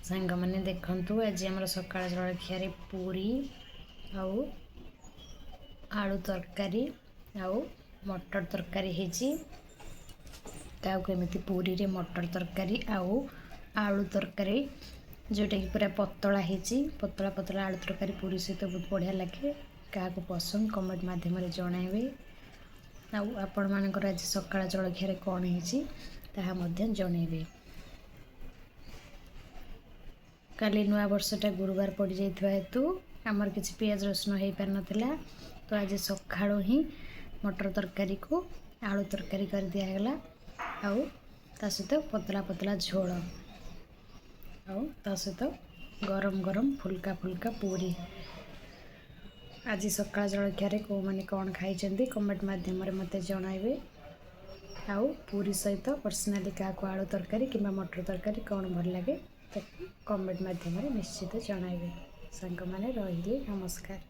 ସାଙ୍ଗମାନେ ଦେଖନ୍ତୁ, ଆଜି ଆମର ସକାଳ ଜଳଖିଆରେ ପୁରୀ ଆଉ ଆଳୁ ତରକାରୀ ଆଉ ମଟର ତରକାରୀ ହେଇଛି। କାହାକୁ ଏମିତି ପୁରୀରେ ମଟର ତରକାରୀ ଆଉ ଆଳୁ ତରକାରୀ, ଯେଉଁଟାକି ପୁରା ପତଳା ହେଇଛି, ପତଳା ପତଳା ଆଳୁ ତରକାରୀ ପୁରୀ ସହିତ ବହୁତ ବଢ଼ିଆ ଲାଗେ, କାହାକୁ ପସନ୍ଦ କମେଣ୍ଟ ମାଧ୍ୟମରେ ଜଣାଇବେ। ଆଉ ଆପଣମାନଙ୍କର ଆଜି ସକାଳ ଜଳଖିଆରେ କ'ଣ ହେଇଛି, ତାହା ମଧ୍ୟ ଜଣାଇବେ। କାଲି ନୂଆ ବର୍ଷଟା ଗୁରୁବାର ପଡ଼ିଯାଇଥିବା ହେତୁ ଆମର କିଛି ପିଆଜ ରସୁଣ ହେଇପାରିନଥିଲା। ତ ଆଜି ସକାଳୁ ହିଁ ମଟର ତରକାରୀକୁ ଆଳୁ ତରକାରୀ କରି ଦିଆଗଲା ଆଉ ତା ସହିତ ପତଳା ପତଳା ଝୋଳ ଆଉ ତା ସହିତ ଗରମ ଗରମ ଫୁଲକା ଫୁଲକା ପୁରୀ। ଆଜି ସକାଳ ଜଳଖିଆରେ କେଉଁମାନେ କ'ଣ ଖାଇଛନ୍ତି, କମେଣ୍ଟ ମାଧ୍ୟମରେ ମୋତେ ଜଣାଇବେ। ଆଉ ପୁରୀ ସହିତ ପର୍ସନାଲି କାହାକୁ ଆଳୁ ତରକାରୀ କିମ୍ବା ମଟର ତରକାରୀ କ'ଣ ଭଲ ଲାଗେ, ତାକୁ କମେଣ୍ଟ ମାଧ୍ୟମରେ ନିଶ୍ଚିତ ଜଣାଇବେ। ସାଙ୍ଗମାନେ, ରହିଲି, ନମସ୍କାର।